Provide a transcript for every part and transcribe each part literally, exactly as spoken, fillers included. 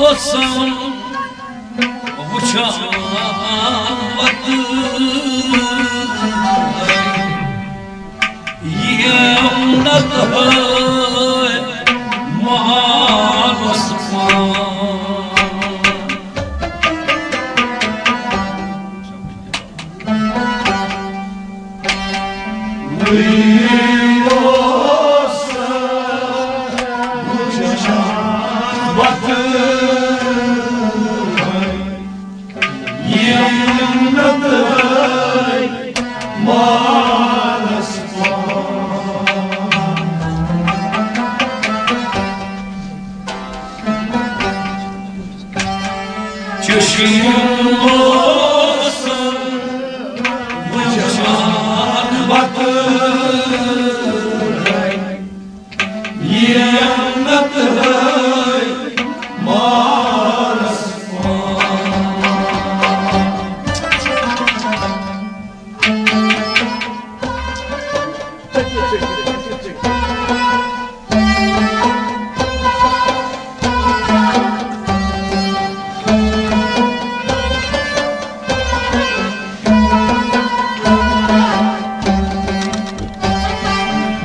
آسان وٕچھان وَتہٕ، یِم نَتہٕ ہٲے مالَس پان۔ چشم موسم وٕچھان وَتہٕ، یِم نَتہٕ ہٲے مالَس پان۔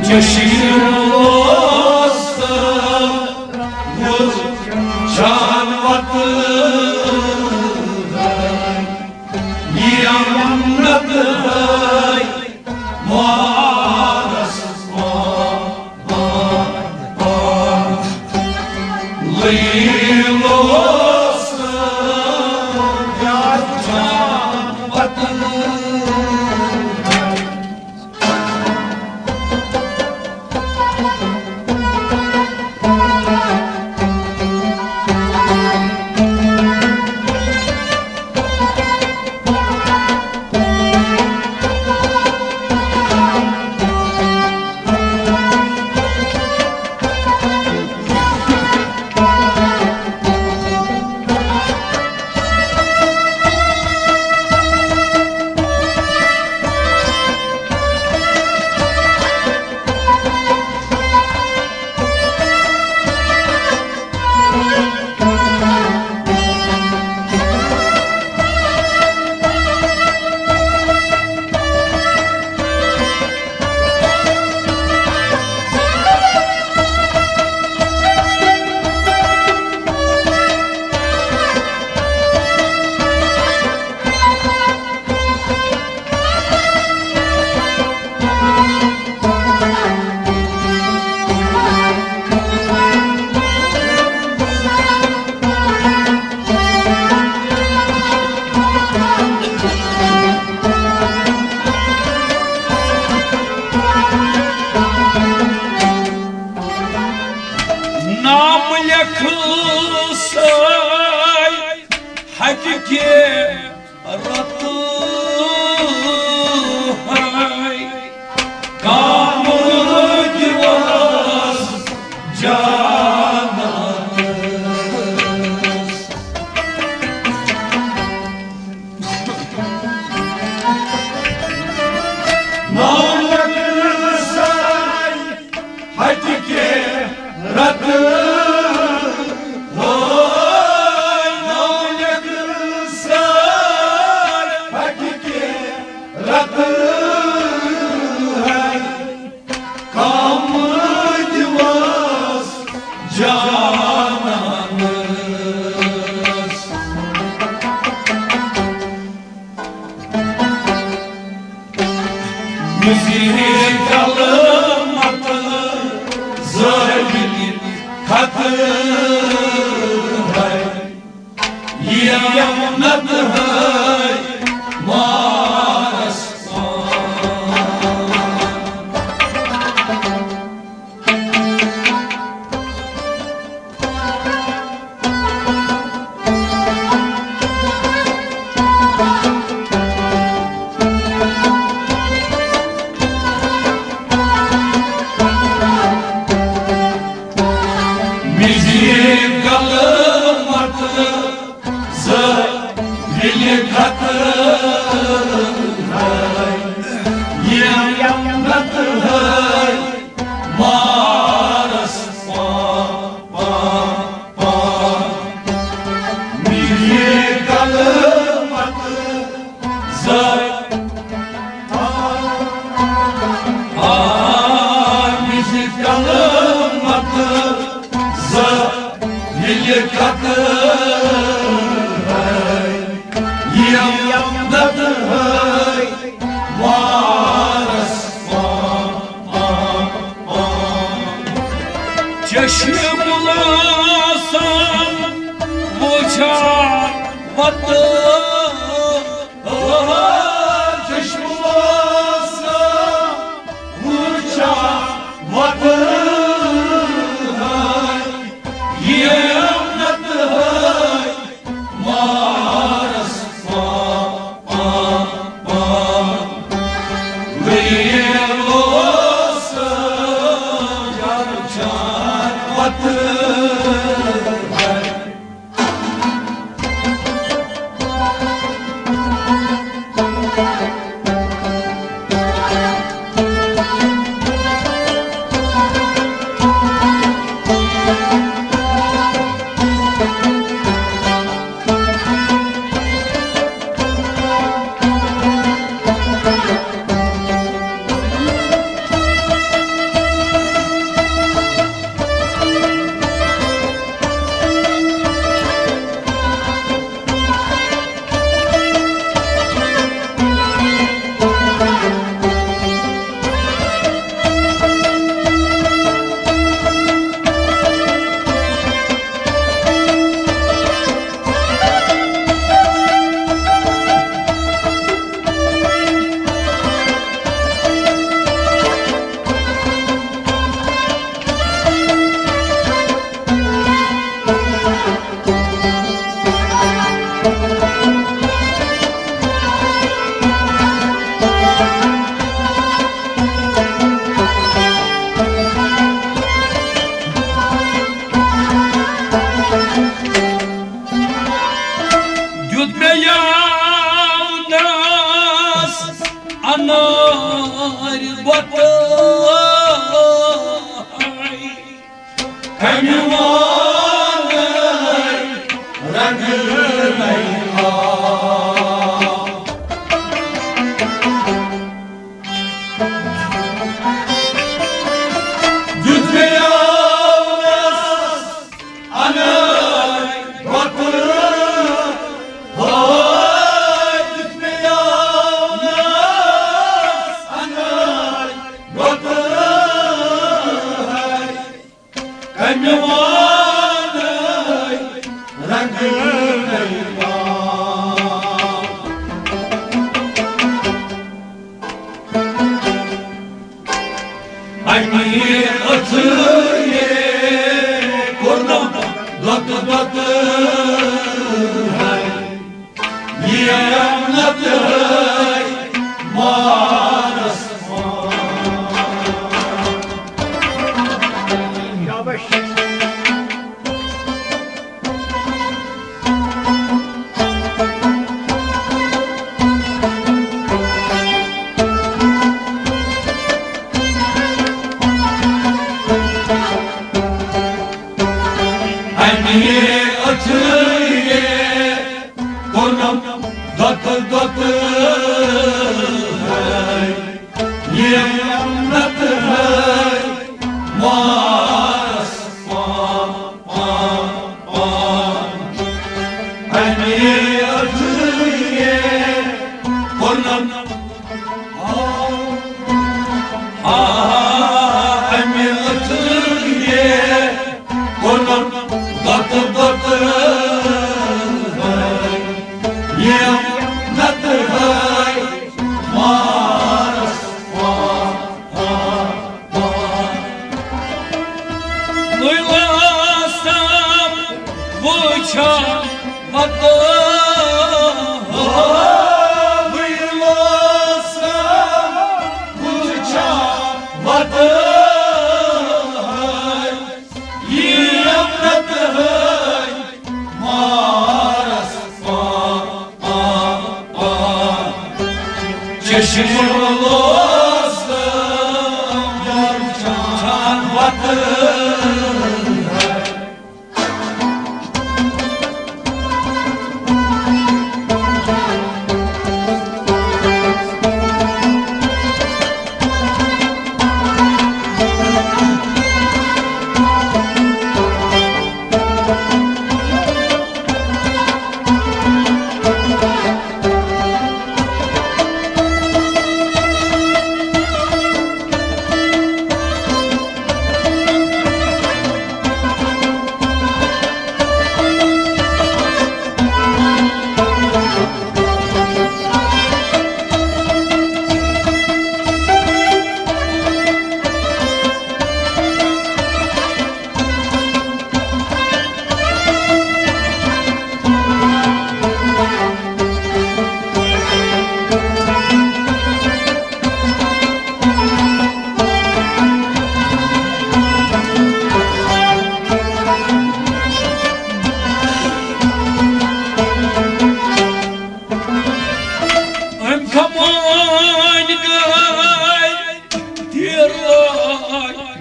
چشم اوس وٕچھان وَتہٕ، یِم نَتہٕ ہٲے مالَس پان۔ لیلوس وٕچھان وَتہٕ۔ نام لیکھ سٲے ہٹہِ کے رتہٕ ہاے، کامہٕ دِوس جانتس۔ نام لیکھ سٲے ہٹہِ کے رتہٕ ہاے، نام لیکھ سٲے یِم نَتہٕ ہٲے وارس چشم لاسان وٕچھان وتہٕ۔ چشم لاسان وٕچھان وتہٕ۔ یِم نَتہٕ ہٲے مارس پا، پا، پا۔ ویل اوس جان چان وتہٕ۔ دیُت مےٚ یاونَس انٲرۍ بۄتہٕ۔ کمہِ وانَے رنگہٕ نَے آو۔ دیُت مےٚ یاونَس انٲرۍ بۄتہٕ۔ ہاے، دیُت مےٚ یاونَس انٲرۍ بۄتہٕ۔ کمہِ وانَے رنگہٕ نَے آو۔ اَمہِ أتھٕے کوٚرنم دۄتہٕ دۄتہٕ۔ یِم نَتہٕ ہٲے مارس پا۔ اَمہِ أتھٕے کوٚرنم دۄتہٕ دۄتہٕ۔ یِم نَتہٕ ہٲے مارس پا، پا، پا۔ اَمہِ أتھٕے کوٚرنم، آ، آ، اَمہِ أتھٕے کوٚرنم دۄتہٕ دۄتہٕ۔ یِم نَتہٕ ہٲے مارس پا، پا، پا۔ وٕلاسام وٕچھان وتہٕ۔ وٕلاسام وٕچھان وتہٕ۔ یِم نَتہٕ ہٲے مارس پا، پا، پا۔ چشم لوس جان وتہٕ۔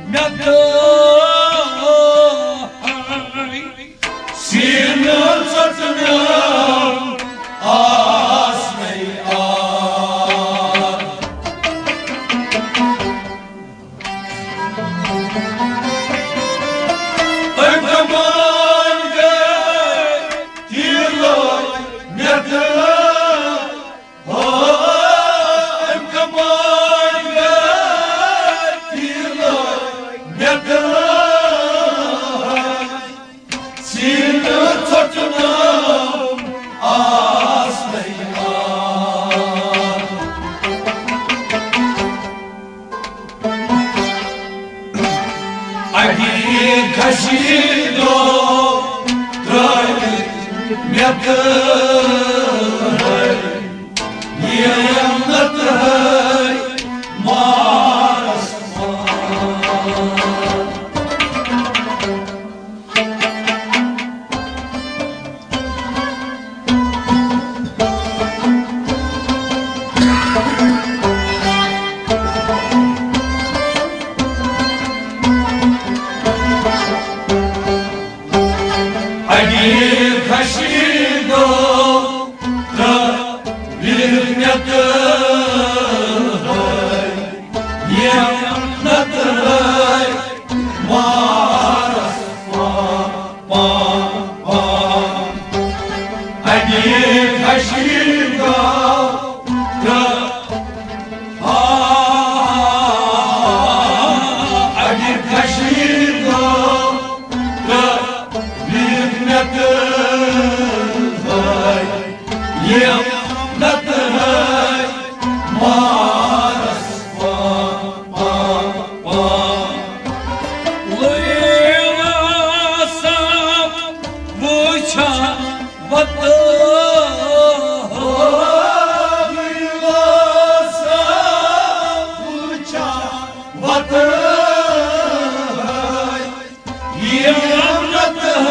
مےٚ تہٕ سیٖنہٕ ژٔٹنَم آسمَے آر۔ أمۍ کمٲنۍ گٔے تیٖر لٲگۍ مےٚ تہٕ، ہو، أمۍ کمٲنۍ گٔے تیٖر لٲگۍ مےٚ تہٕ۔ سیٖنہٕ ژٔٹنَم آسمَے آر۔ اَکی کھسی دو ترٛٲوِتھ مےٚ تہٕ یِم نَتہٕ مارس مار۔ اَکی کھسی دو ترٛٲوِتھ مےٚ تہٕ یِم نَتہٕ مارس پان، پان، پان۔ اَکی کھسی دو ترٛٲوِتھ، آ، اَکی کھسی دو ترٛٲوِتھ مےٚ تہٕ یِم نَتہٕ مارس پان، پان، پان۔ لٲلہ سب وٕچھان وَتہٕ۔ لٲلہ سب وٕچھان وَتہٕ۔ یِم نَتہٕ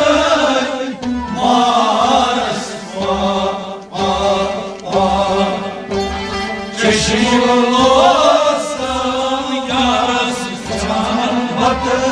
مارس پان، پان، پان۔ چشم لوسم یارس وٕچھان وَتہٕ۔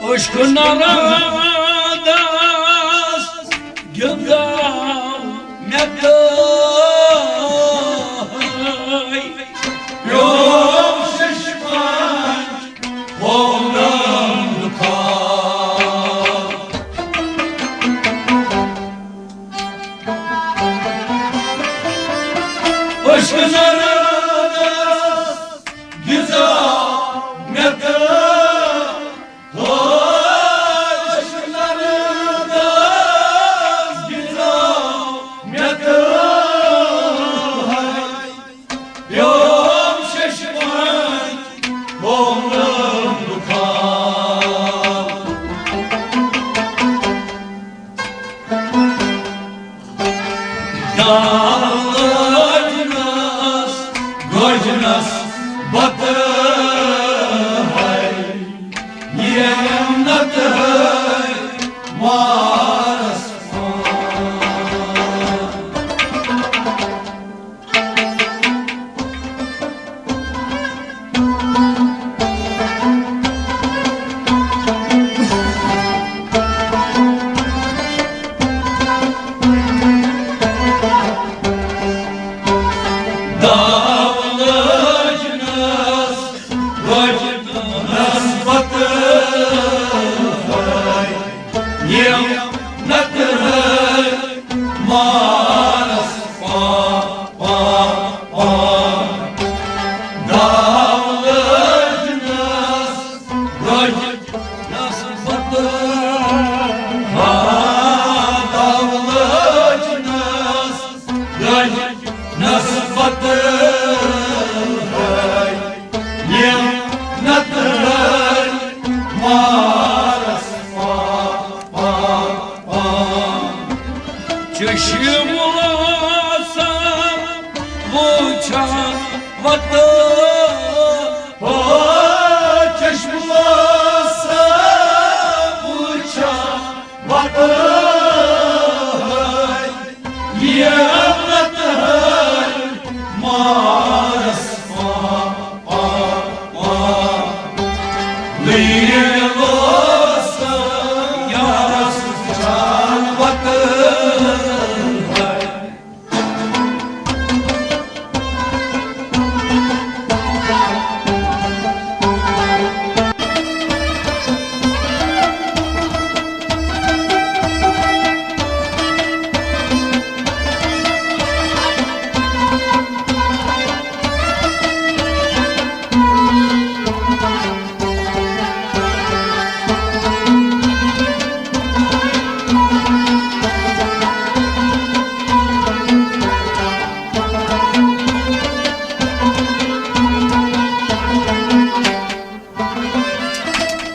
عشق نارا داس گِنٛدان مےٚ تہٕ پیوم ششمن ہوم رنگ تھا۔ عشق نارا داس گِنٛدان مےٚ تہٕ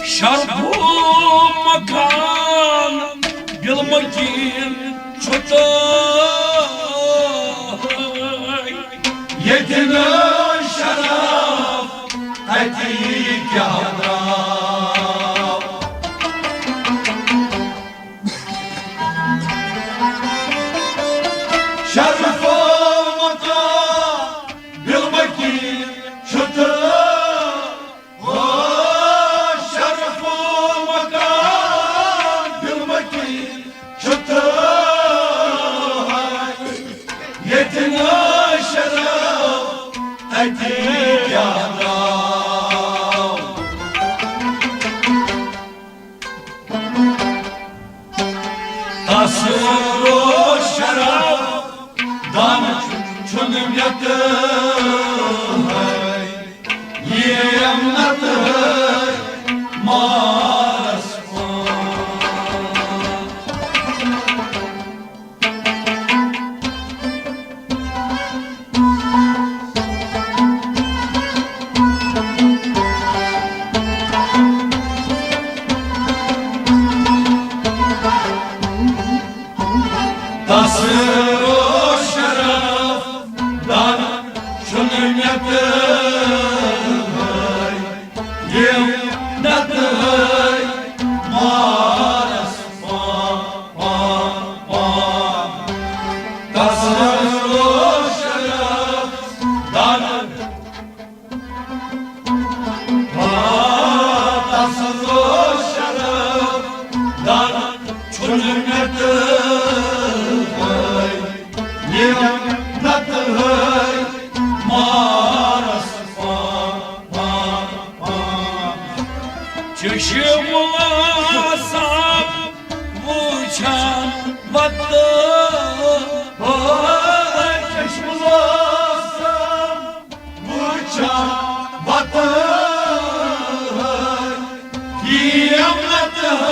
شرف مکان بالمکین چھُ تۄہہِ۔ ییٚتہِ نہٕ شرف، تَتہِ کیٛاہ درٛاو؟ شرف مکان بالمکین چھُ تۄہہِ۔ او شرف مکان بالمکین چھُ تۄہہِ۔ ییٚتہِ نہٕ شرف، تَتہِ کیٛاہ درٛاو؟ تس روز شرف دان چھُنہٕ مےٚ تہٕ یِم نتہٕ مارس پان۔ تس روز شرف دان چھُنہٕ مےٚ تہٕ یِم نتہٕ مارس پان، پان، پان۔ تس روز شرف دان، آ، تس روز شرف دان چھُنہٕ مےٚ تہٕ یِم نتہٕ مارس پان، پان، پان۔ چشم آسان وٕچھان وتہٕ۔ چشم آسان وٕچھان وتہٕ۔ یِم نتہٕ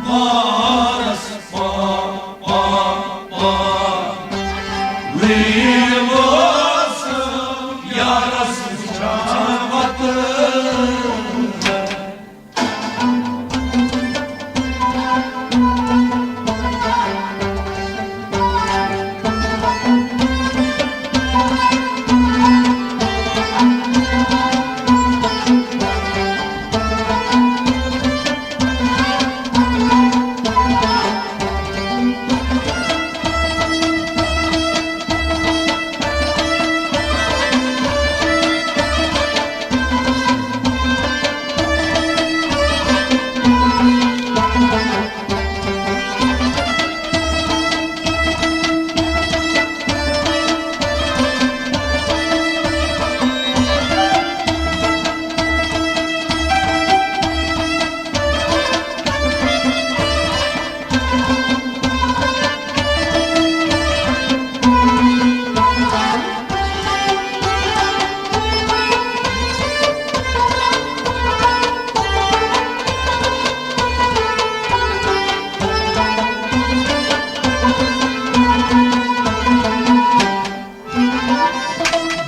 مارس پان، پان، پان۔ لیلوس یارس وٕچھان وتہٕ۔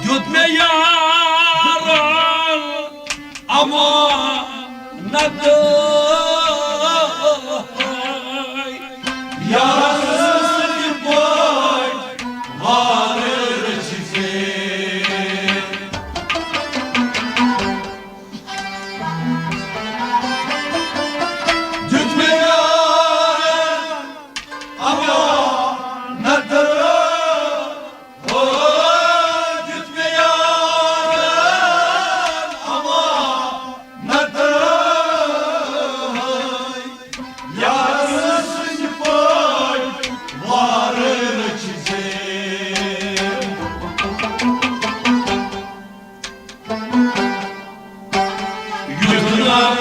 دیُت مےٚ یارن امانت۔ یارس سۭتۍ پٲٹھۍ وارٕ رٔچھِتھ۔ دیُت مےٚ یارن امانت۔ او، دیُت مےٚ یارن امانت۔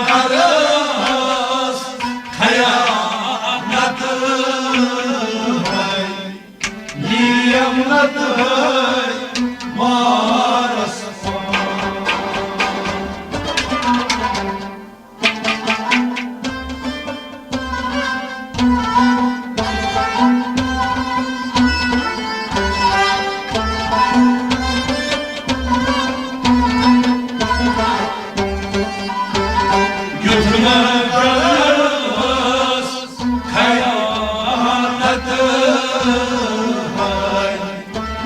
کرس خیانت ہے، یِیَم نہ تہٕ مارس پان۔ یُتھ نہٕ کرس خیانت ہے،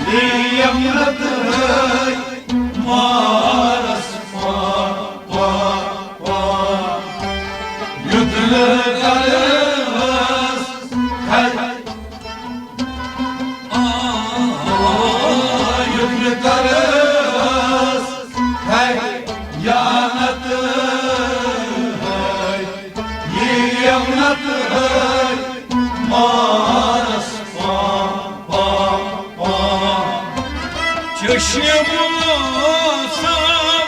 یِیَم نہ تہٕ مارس پان، پان، پان۔ یُتھ نہٕ کرس خیانت، یُتھ نہٕ کرس خیانت ہے، یِیَم نہ تہٕ مارس پان، پان، پان۔ چشم سان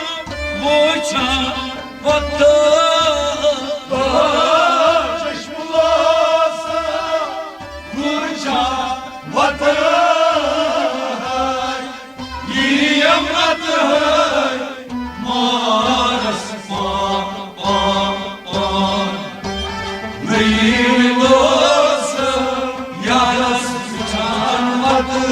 وٕچھان وۄتھٕ۔ چشم سان وٕچھان وۄتھٕ۔ یِیَم نہ تہٕ مارس پان، پان، پان۔ نٔیِم دوست یارس وٕچھان وۄتھٕ۔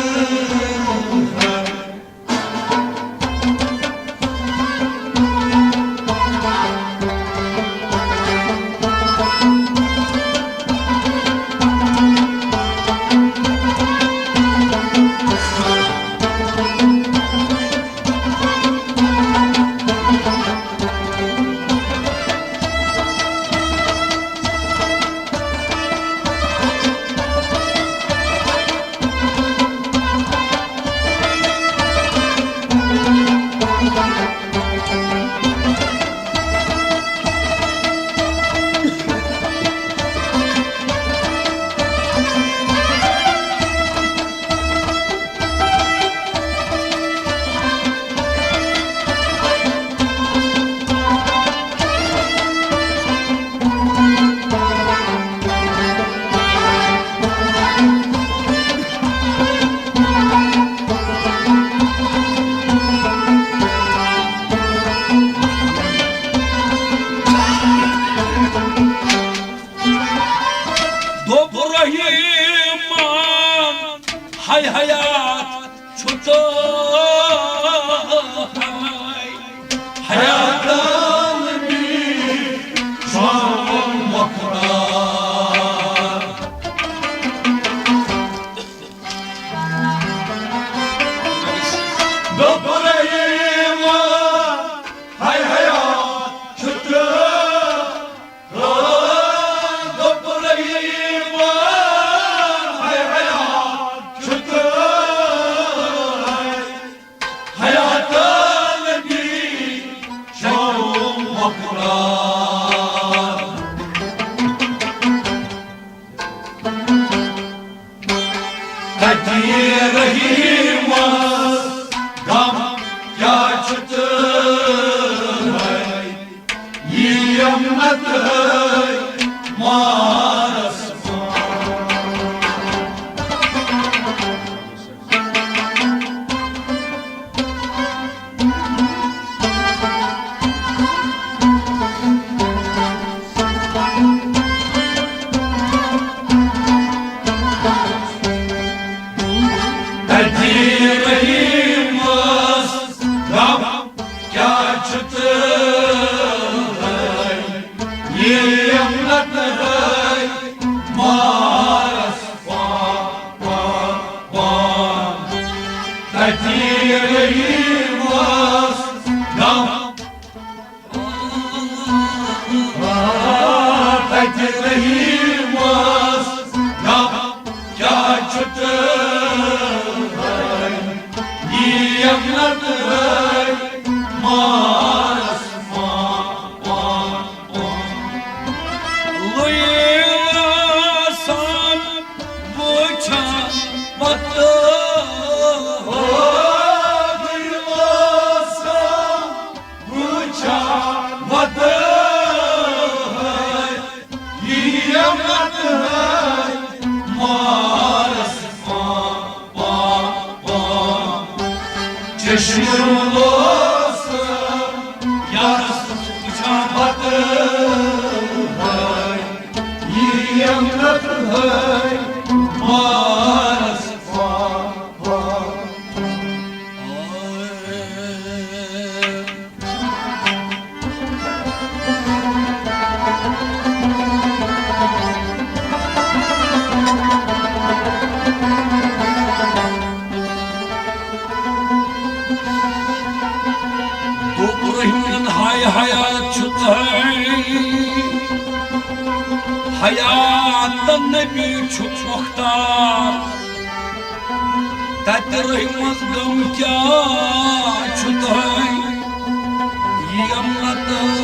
دوٚپ رحیٖمن، ہے حیات چھُ تہٕ حیاتن بی چھُم مۄخدار۔ دوٚپ رحیٖمن، ہے حیات چھُ تہٕ دوٚپ رحیٖمن، ہے حیات چھُ تہٕ حیاتن بی چھُم مۄخدار۔ تتی رحیٖمس غم کیٛاہ چھُ تہٕ یِیَم نہ تہٕ مارس پان۔ تتی رحیٖمس غم کیٛاہ چھُ تہٕ یِیَم نہ تہٕ یارس وٕچھان پتہٕ ہٲے، یِم نتہٕ ہٲے مارس پاپا۔ دوٚپ رحیمن، ہاے حیات چھُ تۄہہِ، حیات نبی چھُ مۄختار۔ تتہِ رحمس غم کیٛاہ چھُ تۄہہِ، یِم نتہٕ